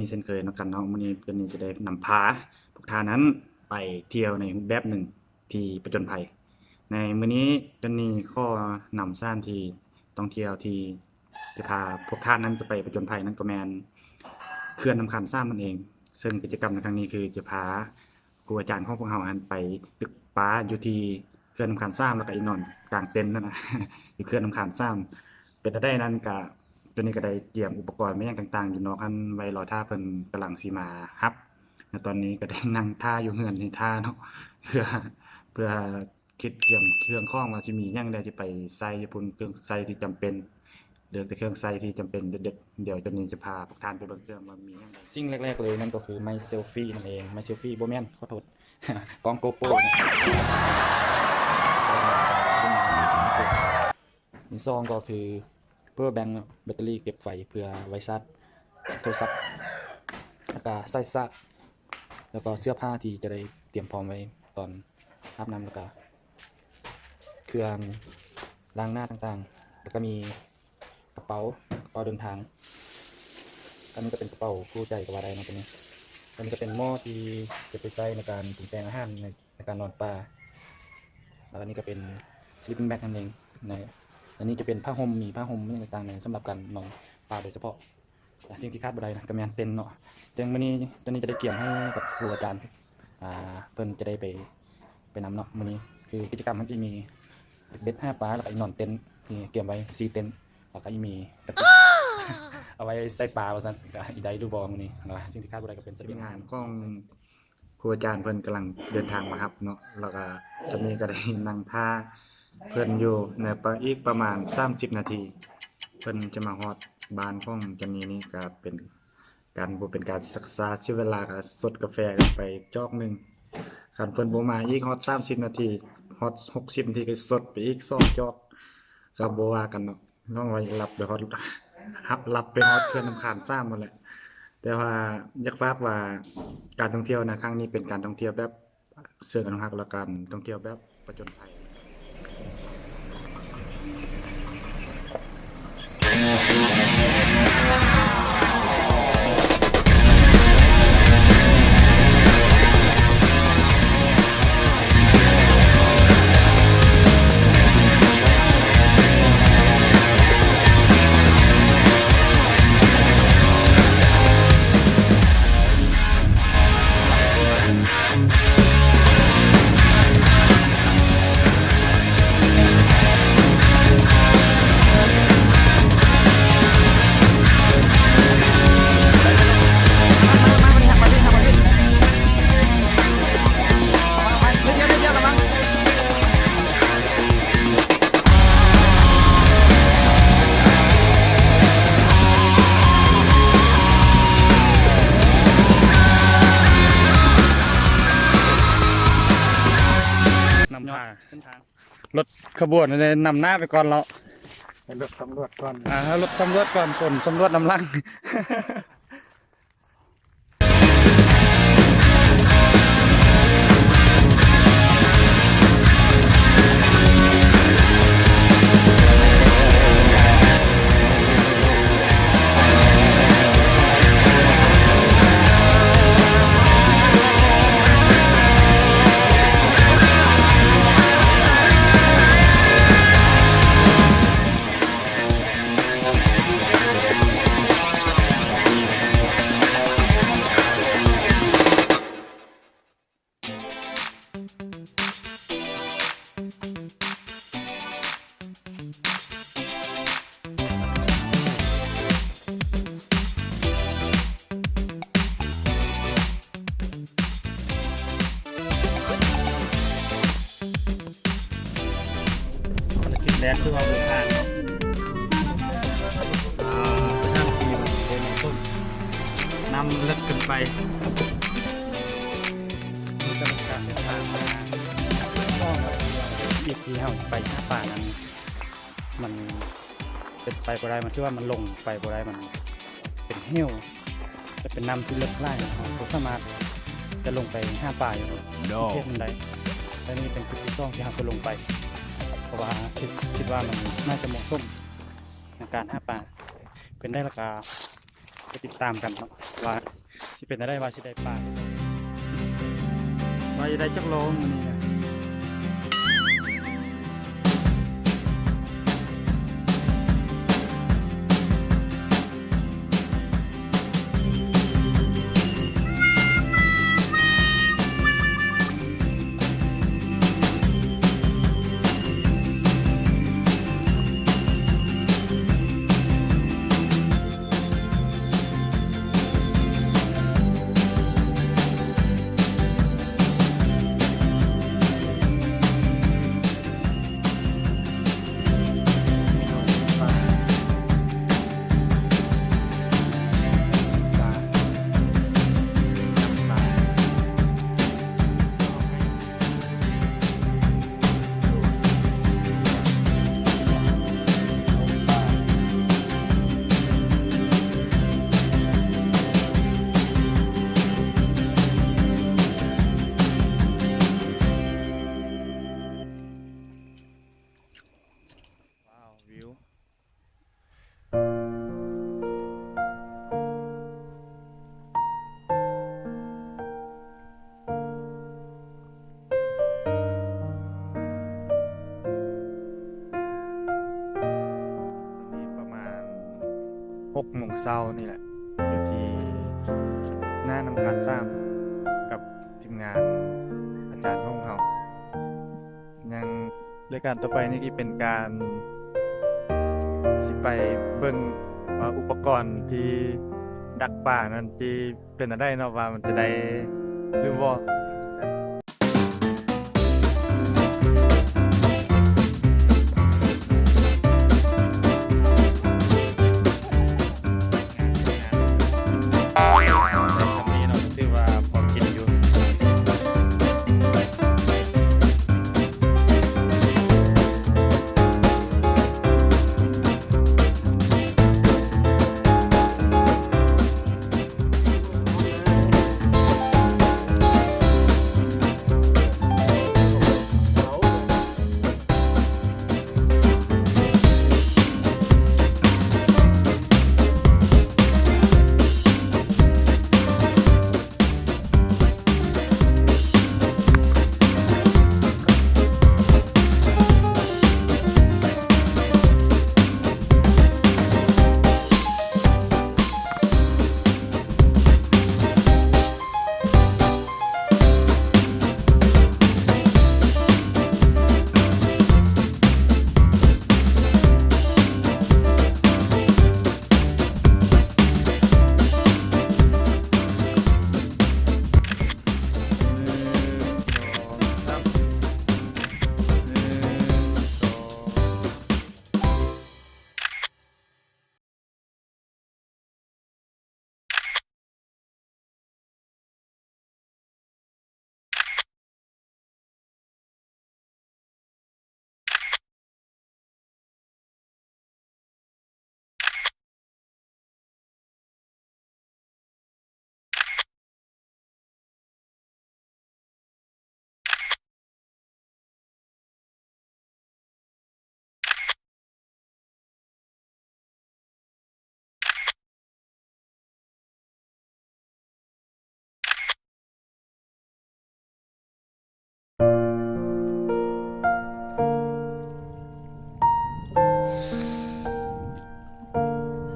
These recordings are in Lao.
ເຊັ່ນເຄີຍນຳກັນເນາະ. ມື້ນີ້ ຈອນນີຈະໄດ້ນຳພາພວກທ່ານນັ້ນໄປທ່ຽວໃນຮູບແບບໜຶ່ງທີ່ຜະຈົນໄພ. ໃນມື້ນີ້ ຈອນນີຂໍນຳສະຖານທີ່ທ່ອງທ່ຽວທີ່ຈະພາພວກທ່ານນັ້ນຈະໄປຜະຈົນໄພນັ້ນກໍແມ່ນເຂື່ອນນ້ຳຄານສາມນັ້ນເອງ. ເຊິ່ງກິດຈະກຳໃນຄັ້ງນີ້ຄືຈະພາ ຄູອາຈານຂອງພວກເຮົາຫັ້ນໄປຕຶກປາຢູ່ທີ່ເຂື່ອນນ້ຳຄານສາມ ແລ້ວກະໄປນອນກາງເຕັນຫັ້ນນະ ຢູ່ເຂື່ອນນ້ຳຄານສາມ. ເປັນແນວໃດນັ້ນກະ ໂຕນີ້ກະໄດ້ກຽມອຸປະກອນແມ່ນຫຍັງຕ່າງໆຢູ່ນອກຫັ້ນໄວ້ລໍຖ້າເພິ່ນກຳລັງຊິມາຮັບ. ແລະຕອນນີ້ກະໄດ້ນັ່ງຖ້າຢູ່ເຮືອນນີ້ຖ້າເນາະ ເພື່ອ ເພື່ອ ຄິດກຽມເຄື່ອງຂອງວ່າຊິມີຫຍັງແດ່ ຊິໄປໃສ່ຢູ່ພຸ້ນ ເຄື່ອງໃຊ້ທີ່ຈຳເປັນ ເລືອກແຕ່ເຄື່ອງໃຊ້ທີ່ຈຳເປັນເດັດໆ. ດຽວຈອນນີຈະພາພວກທ່ານໄປເບິ່ງເຄື່ອງວ່າມີຫຍັງແດ່. ສິ່ງແລກໆເລີຍນັ້ນກໍຄືໄມ້ເຊລຟີນັ້ນເອງ. ໄມ້ເຊລຟີ ບໍ່ແມ່ນ ຂໍໂທດ ກ້ອງໂກໂປຣ. ອັນທີສອງກໍຄື power bank ເນາະ ແບັດເຕີຣີເກັບໄຟເພື່ອໄວ້ຊາດໂທລະສັບ ແລ້ວກະສາຍສາກ ແລ້ວກໍເສື້ອຜ້າທີ່ຈະໄດ້ຕຽມພ້ອມໄວ້ຕອນອາບນ້ຳ ແລ້ວກະເຄື່ອງລ້າງໜ້າຕ່າງໆ ແລ້ວກະມີກະເປົາ ກະເປົາເດີນທາງ. ອັນນີ້ກະເປັນກະເປົາຄູ່ໃຈກະວ່າໄດ້ເນາະ ຕົວນີ້. ອັນນີ້ກະເປັນໝໍ້ທີ່ຈະໄປໃຊ້ໃນການປຸງແຕ່ງອາຫານໃນ ໃນການນອນປ່າ. ແລ້ວອັນນີ້ກະເປັນ sleeping bag ນັ້ນເອງນະ. ອັນນີ້ຈະເປັນຜ້າຫົ່ມ ມີຜ້າຫົ່ມຫຍັງຕ່າງໆໃນ ສຳລັບການນອນປ່າໂດຍສະເພາະ. ແລະສິ່ງທີ່ຂາດບໍ່ໄດ້ນະ ກະແມ່ນເຕັນເນາະ. ເຊິ່ງມື້ນີ້ ຕອນນີ້ຈະໄດ້ກຽມໃຫ້ກັບຄູອາຈານ ອ່າ ເພິ່ນຈະໄດ້ໄປ ໄປນຳເນາະ. ມື້ນີ້ຄືກິດຈະກຳມັນຈະມີເບັດຫາປາ ແລ້ວກະນອນເຕັນ ທີ່ກຽມໄວ້ສີ່ເຕັນ ແລ້ວກະມີກະຕິກ ເອົາໄວ້ໃສ່ປາວ່າຊັ້ນ. ກະຊິໄດ້ຫຼືບໍ່ມື້ນີ້ ແລ້ວສິ່ງທີ່ຂາດບໍ່ໄດ້ກະເປັນສະບຽງ ທີມງານຂອງ ຄູອາຈານເພິ່ນກຳລັງເດີນທາງມາຮັບເນາະ ແລ້ວກະຕອນນີ້ກະໄດ້ນັ່ງຖ້າເພິ່ນຢູ່ໃນປະ ອີກປະມານສາມສິບນາທີ ເພິ່ນຈະມາຮອດບ້ານຂອງຈອນນີນີ້. ກະເປັນການ ບໍ່ເປັນການຊັກຊ້າເສຍເວລາ ກະສົດກາແຟກັນໄປຈອກໜຶ່ງ. ຄັນເພິ່ນບໍ່ມາອີກຮອດສາມສິບນາທີ ຮອດຫົກສິບນາທີ ກະສົດໄປອີກສອງຈອກ ກະບໍ່ວ່າກັນເນາະ. ນ້ອງວ່າຫຼັບໄປຮອດ ຫຼັບໄປຮອດເຂື່ອນນ້ຳຄານສາມພຸ້ນແຫຼະ. ແຕ່ວ່າຢາກຝາກວ່າການທ່ອງທ່ຽວໃນຄັ້ງນີ້ເປັນການທ່ອງທ່ຽວແບບເຊີງອະນຸຮັກ ແລະການທ່ອງທ່ຽວແບບປະຈົນໄພ. ນຳພາ ເສັ້ນທາງ ລົດຂະບວນນຳໜ້າໄປກ່ອນເນາະ ໃຫ້ລົດສຳຫຼວດກ່ອນ ອ່າ ໃຫ້ລົດສຳຫຼວດກ່ອນ ຄົນສຳຫຼວດນຳຫຼັງ. ພາລະກິດແລກຄືວ່າບໍ່ຜ່ານເນາະ ອ່າ ສະຖານທີ່ມັນເປັນຕົ້ນນ້ຳເລິກເກີນໄປ ມີແຕ່ການເດີນທາງມາ ອີກທີ່ເຮົາໄປຫາປານັ້ນ ມັນເປັນໄປບໍ່ໄດ້ ມັນຖືວ່າມັນລົງໄປບໍ່ໄດ້ ມັນເປັນເຫວ ແລະເປັນນ້ຳທີ່ເລິກຫຼາຍ ເຮົາບໍ່ສາມາດຈະລົງໄປຫາປາຢູ່ເຂດນັ້ນໄດ້ ແລະນີ້ເປັນຈຸດທີສອງທີ່ເຮົາຈະລົງໄປ ເພາະວ່າຄິດ ຄິດວ່າມັນໜ້າຈະເໝາະສົມໃນການຫາປາ ເປັນໄດ້ລະກະໄປຕິດຕາມກັນເນາະ ວ່າ ຊິເປັນແນວໃດ ວ່າຊິໄດ້ປາ ວ່າຈະໄດ້ຈັກໂລມື້ນີ້ນະ. ວ້າວ ວິວ ຕອນນີ້ປະມານຫົກໂມງເຊົ້ານີ້ແຫຼະ ຢູ່ທີ່ໜ້ານ້ຳຄານສາມ ກັບທີມງານອາຈານຂອງເຮົາ. ຍັງ ລາຍການຕໍ່ໄປນີ້ກໍເປັນການຊິໄປເບິ່ງວ່າອຸປະກອນທີ່ດັກປານັ້ນຊິເປັນແນວໃດເນາະ ວ່າມັນຈະໄດ້ຫຼືບໍ່. ໄດ້ສ່ຳນີ້ເນາະ ຖືວ່າພໍກິນຢູ່.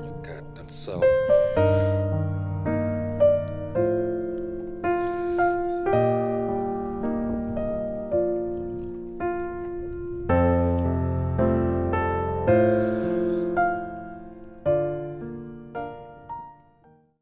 ອາກາດຕອນເຊົ້າ.